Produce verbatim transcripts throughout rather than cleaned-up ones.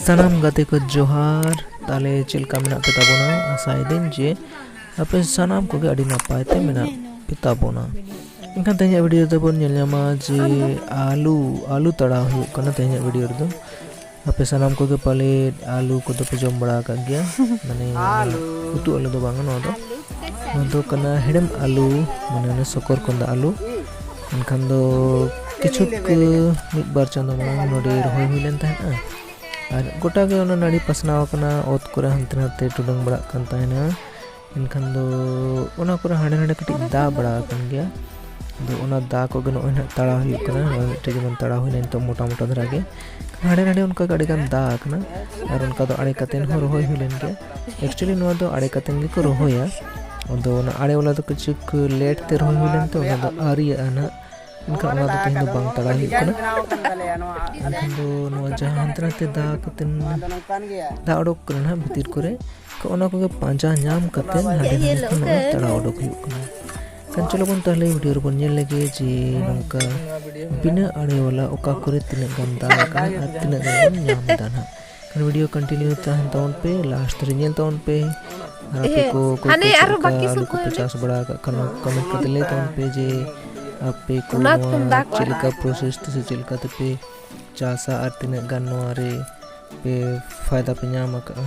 ᱥᱟᱱᱟᱢ ᱜᱟᱛᱮ ᱠᱚ ᱡᱚᱦᱟᱨ᱾ ᱛᱟᱦᱞᱮ ᱪᱮᱫ ᱞᱮᱠᱟ ᱢᱮᱱᱟᱜ ᱯᱮ ᱛᱟᱵᱚᱱᱟ? ᱟᱥᱟᱭᱮᱫᱟᱹᱧ ᱡᱮ ᱟᱯᱮ ᱥᱟᱱᱟᱢ ᱠᱚᱜᱮ ᱟᱹᱰᱤ ᱱᱟᱯᱟᱭ ᱛᱮ ᱢᱮᱱᱟᱜ ᱯᱮ ᱛᱟᱵᱚᱱᱟ᱾ ᱮᱱᱠᱷᱟᱱ ᱛᱮᱦᱮᱧᱟᱜ ᱵᱷᱤᱰᱤᱭᱳ ᱨᱮᱫᱚ ᱵᱚᱱ ᱧᱮᱞ ᱧᱟᱢᱟ ᱡᱮ ᱟᱹᱞᱩ, ᱟᱹᱞᱩ ᱛᱟᱲᱟᱣ ᱦᱩᱭᱩᱜ ᱠᱟᱱᱟ ᱛᱮᱦᱮᱧᱟᱜ ᱵᱷᱤᱰᱤᱭᱳ ᱨᱮᱫᱚ᱾ ᱟᱯᱮ ᱥᱟᱱᱟᱢ ᱠᱚᱜᱮ ᱯᱟᱞᱮ ᱟᱹᱞᱩ ᱠᱚᱫᱚ ᱯᱮ ᱡᱚᱢ ᱵᱟᱲᱟ ᱟᱠᱟᱫ ᱜᱮᱭᱟ, ᱢᱟᱱᱮ ᱚᱱᱟ ᱩᱛᱩ ᱟᱹᱞᱩ ᱫᱚ ᱵᱟᱝᱟ ᱱᱚᱣᱟ ᱫᱚ᱾ ᱱᱚᱣᱟ ᱫᱚ ᱠᱟᱱᱟ ᱦᱮᱲᱮᱢ ᱟᱹᱞᱩ, ᱢᱟᱱᱮ ᱚᱱᱮ ᱥᱚᱠᱚᱨ ᱠᱚᱸᱫᱟ ᱟᱹᱞᱩ᱾ ᱮᱱᱠᱷᱟᱱ ᱫᱚ ᱠᱤᱪᱷᱩ ᱠᱚ ᱢᱤᱫ ᱵᱟᱨ ᱪᱟᱸᱫᱳ ᱢᱟᱲᱟᱝ ᱱᱚᱰᱮ ᱨᱚᱦᱚᱭ ᱦᱩᱭ ᱞᱮᱱ ᱛᱟᱦᱮᱸᱫᱼᱟ᱾ ᱟᱨ ᱜᱚᱴᱟ ᱜᱮ ᱚᱱᱟ ᱱᱟᱹᱲᱤ ᱯᱟᱥᱱᱟᱣ ᱟᱠᱟᱱᱟ, ᱚᱛ ᱠᱚᱨᱮ ᱦᱟᱱᱛᱮ ᱱᱟᱛᱮ ᱴᱩᱰᱟᱹᱝ ᱵᱟᱲᱟᱜ ᱠᱟᱱ ᱛᱟᱦᱮᱱᱟ᱾ ᱮᱱᱠᱷᱟᱱ ᱫᱚ ᱚᱱᱟ ᱠᱚᱨᱮ ᱦᱟᱸᱰᱮ ᱱᱟᱰᱮ ᱠᱟᱹᱴᱤᱡ ᱫᱟ ᱵᱟᱲᱟ ᱟᱠᱟᱱ ᱜᱮᱭᱟ᱾ ᱟᱫᱚ ᱚᱱᱟ ᱫᱟ ᱠᱚᱜᱮ ᱱᱚᱜᱼᱚᱭ ᱱᱟᱦᱟᱜ ᱛᱟᱲᱟᱣ ᱦᱩᱭᱩᱜ ᱠᱟᱱᱟ᱾ ᱱᱚᱜᱼᱚᱭ ᱢᱤᱫᱴᱮᱡ ᱡᱮᱢᱚᱱ ᱛᱟᱲᱟᱣ ᱦᱩᱭᱱᱟ ᱱᱤᱛᱚᱜ ᱢᱚᱴᱟ ᱢᱚᱴᱟ ᱫᱷᱟᱨᱟ ᱜᱮ᱾ ᱦᱟᱸᱰᱮ ᱱᱟᱰᱮ ᱚᱱᱠᱟ ᱜᱮ ᱟᱹᱰᱤ ᱜᱟᱱ ᱫᱟ ᱟᱠᱟᱱᱟ᱾ ᱟᱨ ᱚᱱᱠᱟ ᱫᱚ ᱟᱲᱮ ᱠᱟᱛᱮᱱ ᱦᱚᱸ ᱨᱚᱦᱚᱭ ᱦᱩᱭ ᱞᱮᱱ ᱜᱮᱭᱟ᱾ Actually ᱱᱚᱣᱟ ᱫᱚ ᱟᱲᱮ ᱠᱟᱛᱮᱱ ᱜᱮᱠᱚ ᱨᱚᱦᱚᱭᱟ᱾ ᱟᱫᱚ ᱚᱱᱟ ᱟᱲᱮ ᱣᱟᱞᱟ ᱫᱚ ᱠᱤᱪᱷᱩ ᱞᱮᱴ ᱛᱮ ᱨᱚᱦᱚᱭ ᱦᱩᱭ ᱞᱮᱱᱛᱮ ᱚᱱᱟ ᱫᱚ ᱟᱹᱣᱨᱤᱭᱟᱜᱼᱟ ᱱᱟᱦᱟᱜ᱾ ᱮᱱᱠᱷᱟᱱ ᱚᱱᱟ ᱫᱚ ᱛᱮᱦᱮᱧ ᱫᱚ ᱵᱟᱝ ᱛᱟᱲᱟᱣ ᱦᱩᱭᱩᱜ ᱠᱟᱱᱟ᱾ ᱮᱱᱠᱷᱟᱱ ᱫᱚ ᱱᱚᱣᱟ ᱡᱟᱦᱟᱸ ᱦᱟᱱᱛᱮ ᱱᱟᱛᱮ ᱫᱟ ᱠᱟᱛᱮᱱ, ᱫᱟ ᱚᱰᱚᱠ ᱠᱟᱱᱟ ᱱᱟᱦᱟᱜ ᱵᱷᱤᱛᱤᱨ ᱠᱚᱨᱮ, ᱛᱚ ᱚᱱᱟ ᱠᱚᱜᱮ ᱯᱟᱸᱡᱟ ᱧᱟᱢ ᱠᱟᱛᱮ ᱦᱟᱸᱰᱮ ᱱᱟᱰᱮ ᱠᱷᱚᱱ ᱱᱚᱜᱼᱚᱭ ᱛᱟᱲᱟᱣ ᱚᱰᱚᱠ ᱦᱩᱭᱩᱜ ᱠᱟᱱᱟ᱾ ᱠᱷᱟᱱ ᱪᱚᱞᱚ ᱵᱚᱱ ᱛᱟᱦᱞᱮ ᱵᱷᱤᱰᱤᱭᱳ ᱨᱮᱵᱚᱱ ᱧᱮᱞ ᱞᱮᱜᱮ ᱡᱮ ᱱᱚᱝᱠᱟ ᱵᱤᱱᱟᱹ ᱟᱲᱮ ᱣᱟᱞᱟ ᱚᱠᱟ ᱠᱚᱨᱮ ᱛᱤᱱᱟᱹᱜ ᱜᱟᱱ ᱫᱟ ᱟᱠᱟᱱᱟ ᱟᱨ ᱛᱤᱱᱟᱹᱜ ᱜᱟᱱ ᱵᱚᱱ ᱧᱟᱢ ᱮᱫᱟ ᱱᱟᱦᱟᱜ᱾ ᱠᱷᱟᱱ ᱵᱷᱤᱰᱤᱭᱳ ᱠᱚᱱᱴᱤᱱᱤᱭᱩ ᱛᱟᱦᱮᱱ ᱛᱟᱵᱚᱱ ᱯᱮ, ᱞᱟᱥᱴ ᱨᱮ ᱧᱮᱞ ᱛᱟᱵᱚᱱ ᱯᱮ᱾ ᱟᱨ ᱟᱯᱮ ᱠᱚ ᱚᱠᱚᱭ ᱠᱚ ᱦᱟᱱᱮ ᱪᱮᱫ ᱟᱨᱚ ᱞᱮᱠᱟ ᱵᱟᱹᱠᱤ ᱥᱚᱵ ᱟᱹᱞᱩ ᱠᱚᱯᱮ ᱦᱩᱭ ᱞᱮ᱾ ᱪᱟᱥ ᱵᱟᱲᱟ ᱟᱠᱟᱫ ᱠᱷᱟᱱ ᱠᱚᱢᱮᱱᱴ ᱠᱟᱛᱮ ᱞᱟᱹᱭ ᱛᱟᱵᱚᱱ ᱯᱮ ᱡᱮ ᱟᱯᱮ ᱠᱚ ᱚᱱᱟ ᱱᱚᱣᱟ ᱛᱩᱢᱫᱟᱜ ᱠᱚ ᱪᱮᱫ ᱞᱮᱠᱟ ᱯᱨᱚᱥᱮᱥ ᱛᱮ ᱥᱮ ᱪᱮᱫ ᱞᱮᱠᱟ ᱛᱮᱯᱮ ᱪᱟᱥᱟ ᱟᱨ ᱛᱤᱱᱟᱹᱜ ᱜᱟᱱ ᱱᱚᱣᱟ ᱨᱮ ᱯᱮ ᱯᱷᱟᱭᱫᱟ ᱯᱮ ᱧᱟᱢ ᱟᱠᱟᱫᱼᱟ᱾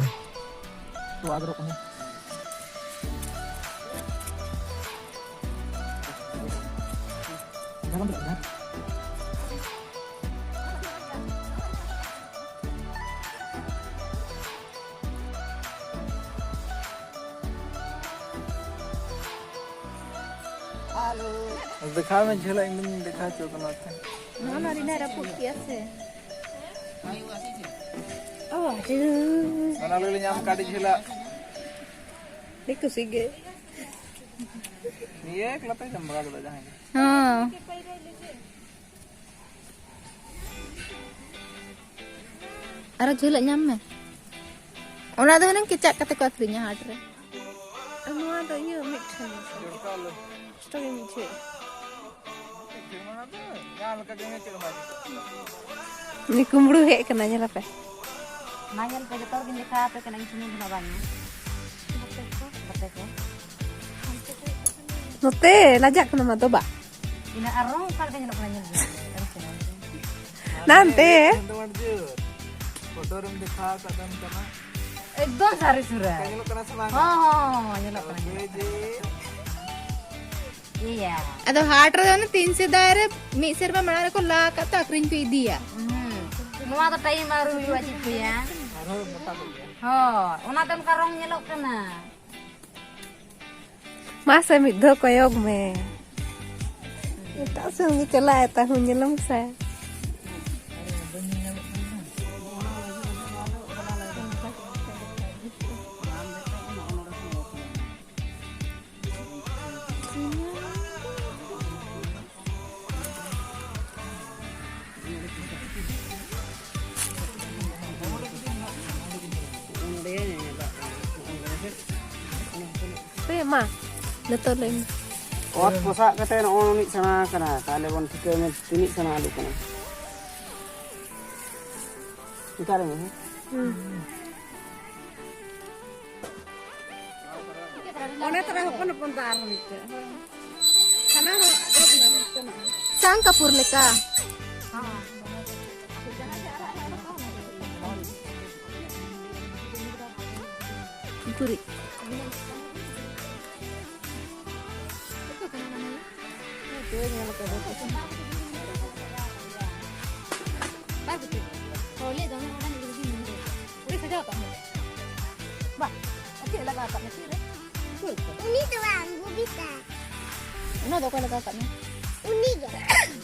ᱫᱮᱠᱷᱟᱣ ᱢᱮ ᱡᱷᱟᱹᱞᱟᱜ, ᱤᱧ ᱫᱩᱧ ᱫᱮᱠᱷᱟᱣ ᱦᱚᱪᱚ ᱠᱟᱱᱟ ᱛᱚ᱾ ᱱᱚᱣᱟ ᱢᱟ ᱨᱤᱱᱟ ᱨᱟᱹᱯᱩᱫ ᱠᱮᱜᱼᱟ ᱥᱮ᱾ ᱚ, ᱟᱹᱰᱤ ᱚᱱᱟ ᱞᱟᱹᱜᱤᱫ ᱧᱟᱢ ᱠᱟᱜ ᱟᱹᱰᱤ ᱡᱷᱟᱹᱞᱟᱜ᱾ ᱟᱹᱰᱤ ᱠᱩᱥᱤ ᱜᱮ᱾ ᱱᱤᱭᱟᱹ ᱮᱠᱞᱟ ᱛᱮ ᱡᱚᱢ ᱵᱟᱲᱟ ᱠᱮᱫᱟ ᱡᱟᱦᱟᱸᱭ ᱜᱮ᱾ ᱦᱚᱸ᱾ ᱟᱨᱚ ᱡᱷᱟᱹᱞᱟᱜ ᱧᱟᱢ ᱢᱮ᱾ ᱚᱱᱟ ᱫᱚ ᱦᱩᱱᱟᱹᱝ ᱠᱮᱪᱟᱜ ᱠᱟᱛᱮ ᱠᱚ ᱟᱹᱠᱷᱨᱤᱧᱟ ᱦᱟᱴ ᱨᱮ᱾ ᱟᱨ ᱱᱚᱣᱟ ᱫᱚ ᱤᱭᱟᱹ ᱢᱤᱫ ᱴᱷᱮᱱ ᱜᱮ᱾ ᱠᱚᱥᱴᱚ ᱜᱮᱧ ᱵᱩᱡᱷᱟᱹᱣᱮᱫᱼᱟ᱾ ᱡᱟᱦᱟᱸ ᱞᱮᱠᱟ ᱜᱮ ᱪᱮᱫ ᱦᱚᱸ ᱵᱟᱭ ᱪᱤᱠᱟᱹᱜᱼᱟ᱾ ᱩᱱᱤ ᱠᱩᱢᱵᱽᱲᱩ ᱦᱮᱡ ᱠᱟᱱᱟ, ᱧᱮᱞ ᱟᱯᱮ᱾ ᱢᱟ ᱧᱮᱞ ᱯᱮ, ᱡᱚᱛᱚ ᱦᱚᱲ ᱜᱤᱧ ᱫᱮᱠᱷᱟᱣ ᱟᱯᱮ ᱠᱟᱱᱟ, ᱤᱧ ᱥᱩᱢᱩᱝ ᱫᱚ ᱱᱟᱜ ᱵᱟᱝᱟ᱾ ᱜᱟᱛᱮ ᱠᱚ᱾ ᱱᱚᱛᱮ ᱞᱟᱡᱟᱜ ᱠᱟᱱᱟ ᱢᱟ ᱫᱚ ᱵᱟ᱾ ᱤᱱᱟᱹ ᱟᱨ ᱨᱚᱝ ᱚᱠᱟ ᱞᱮᱠᱟ ᱧᱮᱞᱚᱜ ᱠᱟᱱᱟ, ᱧᱮᱞ ᱵᱤᱱ᱾ ᱟᱹᱰᱤ ᱪᱮᱦᱨᱟ᱾ ᱱᱟᱱᱛᱮ᱾ ᱯᱷᱳᱴᱳ ᱨᱮᱢ ᱫᱮᱠᱷᱟᱣ ᱟᱠᱟᱫ ᱫᱚ ᱚᱱᱠᱟᱱᱟᱜ᱾ ᱮᱠᱫᱚᱢ ᱥᱟᱹᱨᱤ ᱥᱩᱨᱟ᱾ ᱚᱱᱠᱟ ᱧᱮᱞᱚᱜ ᱠᱟᱱᱟ ᱥᱮ ᱵᱟᱝ? ᱦᱚᱸ, ᱦᱚᱸ, ᱦᱚᱸ, ᱧᱮᱞᱚᱜ ᱠᱟᱱᱟ, ᱛᱚᱵᱮ ᱧᱮᱞᱚᱜ ᱡᱮ ᱠᱟᱱᱟ᱾ ᱤᱭᱟ᱾ ᱟᱫᱚ ᱦᱟᱴ ᱨᱮ ᱚᱱᱮ ᱛᱤᱱ ᱥᱮᱫᱟᱭ ᱨᱮ ᱢᱤᱫ ᱥᱮᱨᱢᱟ ᱢᱟᱲᱟᱝ ᱨᱮᱠᱚ ᱞᱟ ᱟᱠᱟᱫ ᱛᱮ ᱟᱹᱠᱷᱨᱤᱧ ᱠᱚ ᱤᱫᱤᱭᱟ᱾ ᱦᱩᱸ᱾ ᱱᱚᱣᱟ ᱫᱚ ᱴᱟᱭᱤᱢ ᱟᱹᱣᱨᱤ ᱦᱩᱭᱩᱜᱼᱟ, ᱪᱮᱫ ᱠᱚ ᱭᱟ? ᱟᱨᱦᱚᱸ ᱢᱚᱴᱟ ᱠᱚᱜ ᱜᱮᱭᱟ᱾ ᱦᱳᱭ, ᱚᱱᱟᱛᱮ ᱚᱱᱠᱟ ᱨᱚᱝ ᱧᱮᱞᱚᱜ ᱠᱟᱱᱟ᱾ ᱢᱟᱥᱮ ᱢᱤᱫ ᱫᱷᱟᱣ ᱠᱚᱭᱚᱜ ᱢᱮ᱾ ᱮᱴᱟᱜ ᱥᱮᱫ ᱜᱮ ᱪᱟᱞᱟᱜ ᱟᱭ, ᱛᱟᱦᱩᱸ ᱧᱮᱞᱮᱢ ᱥᱮ᱾ ᱦᱟᱯᱮ ᱢᱟ, ᱱᱤᱛᱚᱜ ᱞᱟᱹᱭ ᱢᱮ᱾ ᱚᱛ ᱯᱚᱥᱟᱜ ᱠᱟᱛᱮ ᱱᱚᱜᱼᱚ ᱢᱤᱫ ᱥᱮᱬᱟ ᱟᱠᱟᱱᱟ, ᱛᱟᱦᱞᱮ ᱵᱚᱱ ᱴᱷᱤᱠᱟᱹᱭᱟ ᱛᱤᱱᱟᱹᱜ ᱥᱮᱬᱟ ᱩᱰᱩᱠ ᱠᱟᱱᱟ᱾ ᱚᱠᱟᱨᱮ ᱢᱮ? ᱦᱩᱸ᱾ ᱚᱱᱮ ᱛᱚᱨᱟ ᱦᱚᱯᱚᱱ ᱦᱚᱯᱚᱱ ᱫᱚ ᱟᱨᱦᱚᱸ ᱢᱤᱫᱴᱮᱡ᱾ ᱥᱟᱝ ᱠᱟᱯᱩᱨ ᱞᱮᱠᱟ᱾ ᱜᱩᱨᱤᱡ᱾ ᱵᱟᱭ ᱵᱩᱡᱷᱟᱹᱣ᱾ ᱦᱳᱭ, ᱞᱟᱹᱭ ᱫᱚ ᱚᱱᱟ ᱚᱲᱟᱜ ᱨᱮᱜᱮ ᱢᱮᱱᱟᱜᱼᱟ᱾ ᱩᱱᱤ ᱥᱟᱡᱟᱣ ᱠᱟᱜ ᱢᱮ᱾ ᱵᱟ, ᱪᱮᱫ ᱞᱟᱜᱟᱣ ᱠᱟᱜ ᱢᱮ, ᱪᱮᱫ ᱨᱮ? ᱪᱮᱫ ᱠᱚ? ᱩᱱᱤ ᱫᱚ ᱵᱟᱝ, ᱵᱩᱵᱤᱛᱟ᱾ ᱚᱱᱟ ᱫᱚ ᱚᱠᱚᱭ ᱞᱟᱜᱟᱣ ᱠᱟᱜ ᱢᱮ? ᱩᱱᱤ ᱜᱮ᱾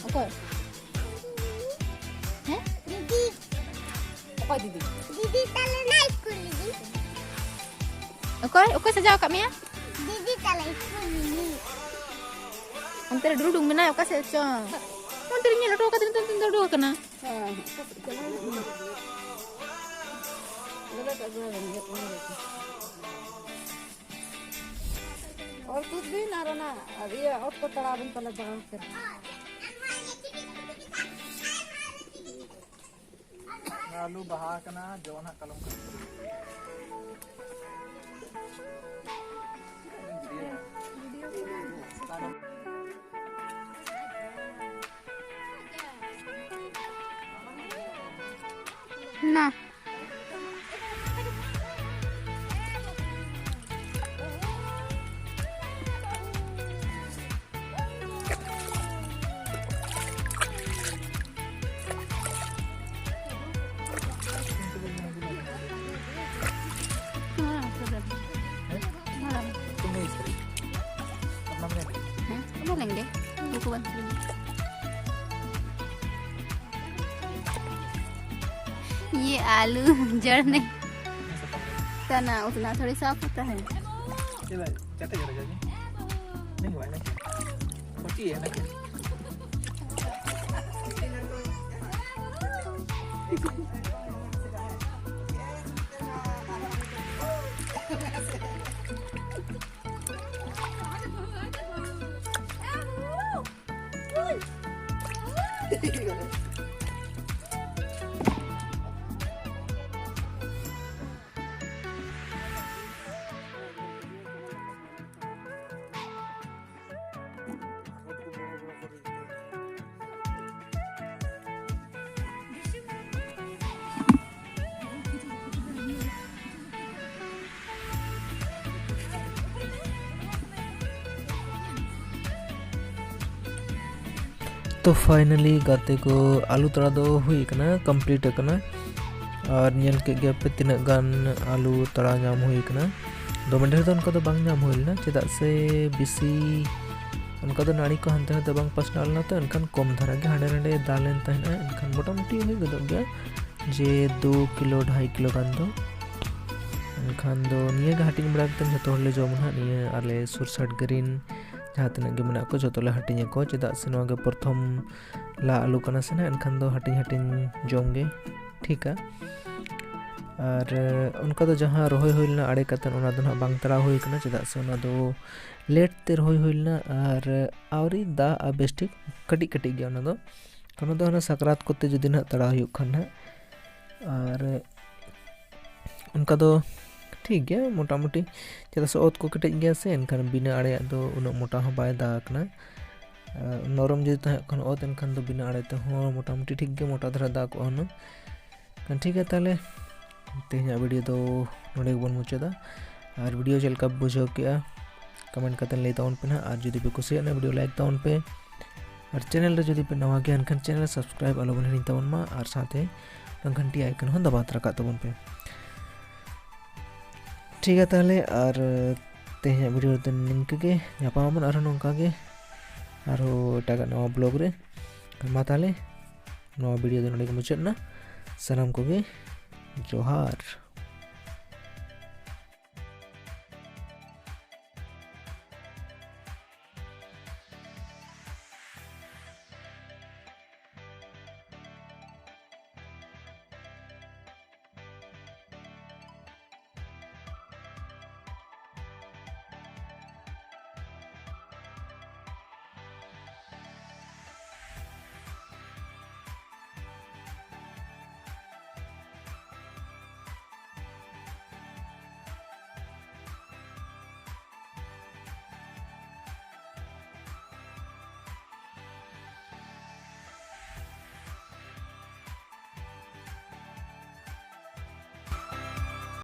ᱚᱠᱚᱭ? ᱦᱮᱸ? ᱫᱤᱫᱤ᱾ ᱚᱠᱚᱭ ᱫᱤᱫᱤ? ᱫᱤᱫᱤ ᱛᱟᱞᱮ ᱱᱟᱭ ᱥᱠᱩᱞ ᱨᱤᱱᱤᱡ᱾ ᱚᱠᱚᱭ, ᱚᱠᱚᱭ ᱥᱟᱡᱟᱣ ᱟᱠᱟᱫ ᱢᱮᱭᱟ? ᱫᱤᱫᱤ ᱛᱟᱞᱮ ᱥᱠᱩᱞ ᱨᱤᱱᱤᱡ᱾ ᱚᱱᱛᱮ ᱨᱮ ᱰᱩᱞᱩᱰᱩᱝ ᱢᱮᱱᱟᱭᱟ, ᱚᱠᱟ ᱥᱮᱫ ᱪᱚᱝ? ᱚᱱᱛᱮ ᱨᱮ ᱧᱮᱞ ᱦᱚᱴᱚ ᱠᱟᱫᱮ, ᱱᱤᱛᱚᱜ ᱫᱚ ᱩᱰᱩᱠ ᱟᱠᱟᱱᱟ᱾ ᱦᱮᱸ, ᱚᱠᱟ ᱥᱮᱫ ᱪᱟᱞᱟᱣ ᱮᱱᱟ? ᱞᱟᱹᱭ ᱠᱟᱜ ᱜᱮ, ᱨᱮᱸᱜᱮᱡ ᱦᱚᱲ ᱫᱚ᱾ ᱚᱨ ᱛᱩᱫ ᱵᱤᱱ ᱟᱨ ᱚᱱᱟ, ᱤᱭᱟᱹ, ᱚᱛ ᱠᱚ ᱛᱟᱲᱟᱣ ᱵᱤᱱ ᱯᱟᱞᱮ ᱫᱟᱜ ᱠᱟᱱᱟ᱾ ᱟᱹᱞᱩ ᱵᱟᱦᱟ ᱟᱠᱟᱱᱟ, ᱡᱚ ᱱᱟᱦᱟᱜ ᱠᱟᱞᱚᱢ ᱠᱷᱚᱱ᱾ ᱱᱟ᱾ तुम नहीं इस तरह। अपना अपने। हैं? अपना लेंगे। वो को बंद कर लेंगे। ये आलू जड़ नहीं। तना उतना थोड़ी साफ होता है। ये भाई, क्या तैयार हो जाएगी? नहीं हुआ है ना क्या? होती है ना क्या? ᱛᱚ finally ᱜᱟᱛᱮ ᱠᱚ, ᱟᱹᱞᱩ ᱛᱟᱲᱟ ᱫᱚ ᱦᱩᱭ ᱟᱠᱟᱱᱟ, complete ᱟᱠᱟᱱᱟ᱾ ᱟᱨ ᱧᱮᱞ ᱠᱮᱫ ᱜᱮᱭᱟ ᱯᱮ ᱛᱤᱱᱟᱹᱜ ᱜᱟᱱ ᱟᱹᱞᱩ ᱛᱟᱲᱟ ᱧᱟᱢ ᱦᱩᱭ ᱟᱠᱟᱱᱟ᱾ ᱫᱚᱢᱮ ᱰᱷᱮᱨ ᱫᱚ ᱚᱱᱠᱟ ᱫᱚ ᱵᱟᱝ ᱧᱟᱢ ᱦᱩᱭ ᱞᱮᱱᱟ, ᱪᱮᱫᱟᱜ ᱥᱮ ᱵᱮᱥᱤ ᱚᱱᱠᱟ ᱫᱚ ᱱᱟᱹᱲᱤ ᱠᱚ ᱦᱟᱱᱛᱮ ᱱᱟᱛᱮ ᱵᱟᱝ ᱯᱟᱥᱱᱟᱣ ᱞᱮᱱᱟ, ᱛᱚ ᱮᱱᱠᱷᱟᱱ ᱠᱚᱢ ᱫᱷᱟᱨᱟ ᱜᱮ ᱦᱟᱸᱰᱮ ᱱᱟᱰᱮ ᱫᱟᱜ ᱞᱮᱱ ᱛᱟᱦᱮᱱᱟ᱾ ᱮᱱᱠᱷᱟᱱ ᱢᱚᱴᱟᱢᱩᱴᱤ ᱦᱩᱭ ᱜᱚᱫᱚᱜ ᱜᱮᱭᱟ ᱡᱮ ᱫᱩ ᱠᱤᱞᱳ ᱰᱷᱟᱭ ᱠᱤᱞᱳ ᱜᱟᱱ ᱫᱚ᱾ ᱮᱱᱠᱷᱟᱱ ᱫᱚ ᱱᱤᱭᱟᱹ ᱜᱮ ᱦᱟᱹᱴᱤᱧ ᱵᱟᱲᱟ ᱠᱟᱛᱮᱫ ᱡᱷᱚᱛᱚ ᱦᱚᱲᱞᱮ ᱡᱚᱢᱟ ᱱᱟᱦᱟᱜ᱾ ᱱᱤᱭᱟᱹ ᱟᱞᱮ ᱥᱩᱨ ᱥᱟᱰᱜᱮ ᱨᱮᱱ ᱡᱟᱦᱟᱸ ᱛᱤᱱᱟᱹᱜ ᱜᱮ ᱢᱮᱱᱟᱜ ᱠᱚ, ᱡᱷᱚᱛᱚ ᱞᱮ ᱦᱟᱹᱴᱤᱧ ᱟᱠᱚᱣᱟ, ᱪᱮᱫᱟᱜ ᱥᱮ ᱱᱚᱣᱟ ᱜᱮ ᱯᱨᱚᱛᱷᱚᱢ ᱞᱟ ᱟᱹᱞᱩ ᱠᱟᱱᱟ ᱥᱮ ᱱᱟᱦᱟᱜ, ᱮᱱᱠᱷᱟᱱ ᱫᱚ ᱦᱟᱹᱴᱤᱧ ᱦᱟᱹᱴᱤᱧ ᱡᱚᱢ ᱜᱮ ᱴᱷᱤᱠᱟ᱾ ᱟᱨ ᱚᱱᱠᱟ ᱫᱚ ᱡᱟᱦᱟᱸ ᱨᱚᱦᱚᱭ ᱦᱩᱭ ᱞᱮᱱᱟ ᱟᱲᱮ ᱠᱟᱛᱮᱫ, ᱚᱱᱟ ᱫᱚ ᱱᱟᱦᱟᱜ ᱵᱟᱝ ᱛᱟᱲᱟᱣ ᱦᱩᱭ ᱠᱟᱱᱟ, ᱪᱮᱫᱟᱜ ᱥᱮ ᱚᱱᱟ ᱫᱚ ᱞᱮᱴ ᱛᱮ ᱨᱚᱦᱚᱭ ᱦᱩᱭ ᱞᱮᱱᱟ ᱟᱨ ᱟᱹᱣᱨᱤ ᱫᱟᱜᱼᱟ ᱵᱮᱥ ᱴᱷᱤᱠ, ᱠᱟᱹᱴᱤᱡ ᱠᱟᱹᱴᱤᱡ ᱜᱮᱭᱟ ᱚᱱᱟ ᱫᱚ᱾ ᱚᱱᱟ ᱫᱚ ᱦᱟᱱᱟ ᱥᱟᱠᱨᱟᱛ ᱠᱚᱛᱮ ᱡᱩᱫᱤ ᱱᱟᱦᱟᱜ ᱛᱟᱲᱟᱣ ᱦᱩᱭᱩᱜ ᱠᱷᱟᱱ ᱱᱟᱦᱟᱜ᱾ ᱟᱨ ᱚᱱᱠᱟ ᱫᱚ ᱴᱷᱤᱠ ᱜᱮᱭᱟ ᱢᱚᱴᱟᱢᱩᱴᱤ, ᱪᱮᱫᱟᱜ ᱥᱮ ᱚᱛ ᱠᱚ ᱠᱮᱴᱮᱡ ᱜᱮᱭᱟ ᱥᱮ, ᱮᱱᱠᱷᱟᱱ ᱵᱤᱱᱟᱹ ᱟᱲᱮᱭᱟᱜ ᱫᱚ ᱩᱱᱟᱹᱜ ᱢᱚᱴᱟ ᱦᱚᱸ ᱵᱟᱭ ᱫᱟᱜ ᱠᱟᱱᱟ᱾ ᱟᱨ ᱱᱚᱨᱚᱢ ᱡᱩᱫᱤ ᱛᱟᱦᱮᱸ ᱠᱷᱟᱱ ᱚᱛ, ᱮᱱᱠᱷᱟᱱ ᱫᱚ ᱵᱤᱱᱟᱹ ᱟᱲᱮ ᱛᱮᱦᱚᱸ ᱢᱚᱴᱟᱢᱩᱴᱤ ᱴᱷᱤᱠ ᱜᱮ ᱢᱚᱴᱟ ᱫᱷᱟᱨᱟ ᱫᱟᱜ ᱠᱚᱜᱼᱟ ᱦᱩᱱᱟᱹᱝ᱾ ᱮᱱᱠᱷᱟᱱ ᱴᱷᱤᱠ ᱜᱮᱭᱟ, ᱛᱟᱦᱚᱞᱮ ᱛᱮᱦᱮᱧᱟᱜ ᱵᱷᱤᱰᱤᱭᱳ ᱫᱚ ᱱᱚᱰᱮ ᱜᱮᱵᱚᱱ ᱢᱩᱪᱟᱹᱫᱟ᱾ ᱟᱨ ᱵᱷᱤᱰᱤᱭᱳ ᱪᱮᱫ ᱞᱮᱠᱟ ᱵᱩᱡᱷᱟᱹᱣ ᱠᱮᱜᱼᱟ, ᱠᱚᱢᱮᱱᱴ ᱠᱟᱛᱮ ᱞᱟᱹᱭ ᱛᱟᱵᱚᱱ ᱯᱮ ᱱᱟᱦᱟᱜ᱾ ᱟᱨ ᱡᱩᱫᱤ ᱯᱮ ᱠᱩᱥᱤᱭᱟᱜᱼᱟ, ᱵᱷᱤᱰᱤᱭᱳ ᱞᱟᱭᱤᱠ ᱛᱟᱵᱚᱱ ᱯᱮ᱾ ᱟᱨ ᱪᱮᱱᱮᱞ ᱨᱮ ᱡᱩᱫᱤ ᱯᱮ ᱱᱟᱣᱟ ᱜᱮᱭᱟ, ᱮᱱᱠᱷᱟᱱ ᱪᱮᱱᱮᱞ ᱥᱟᱵᱥᱠᱨᱟᱭᱤᱵ ᱟᱞᱚ ᱵᱚᱱ ᱦᱤᱲᱤᱧ ᱛᱟᱵᱚᱱ ᱢᱟ᱾ ᱟᱨ ᱥᱟᱶᱛᱮ ᱚᱱᱟ ᱜᱷᱟᱱᱴᱤ ᱟᱭᱠᱚᱱ ᱦᱚᱸ ᱫᱟᱵᱟᱣ ᱨᱟᱠᱟᱵ ᱛᱟᱵᱚᱱ ᱯᱮ᱾ ᱴᱷᱤᱠ ᱜᱮᱭᱟ ᱛᱟᱦᱚᱞᱮ, ᱟᱨ ᱛᱮᱦᱮᱧᱟᱜ ᱵᱷᱤᱰᱤᱭᱳ ᱨᱮᱫᱚ ᱱᱤᱝᱠᱟᱹ ᱜᱮ᱾ ᱧᱟᱯᱟᱢ ᱟᱵᱚᱱ ᱟᱨᱦᱚᱸ ᱱᱚᱝᱠᱟ ᱜᱮ, ᱟᱨᱦᱚᱸ ᱮᱴᱟᱜᱟᱜ ᱱᱟᱣᱟ ᱵᱞᱚᱜ ᱨᱮ᱾ ᱢᱟ ᱛᱟᱦᱚᱞᱮ, ᱱᱚᱣᱟ ᱵᱷᱤᱰᱤᱭᱳ ᱫᱚ ᱱᱚᱰᱮ ᱜᱮ ᱢᱩᱪᱟᱹᱫ ᱮᱱᱟ᱾ ᱥᱟᱱᱟᱢ ᱠᱚᱜᱮ ᱡᱚᱦᱟᱨ᱾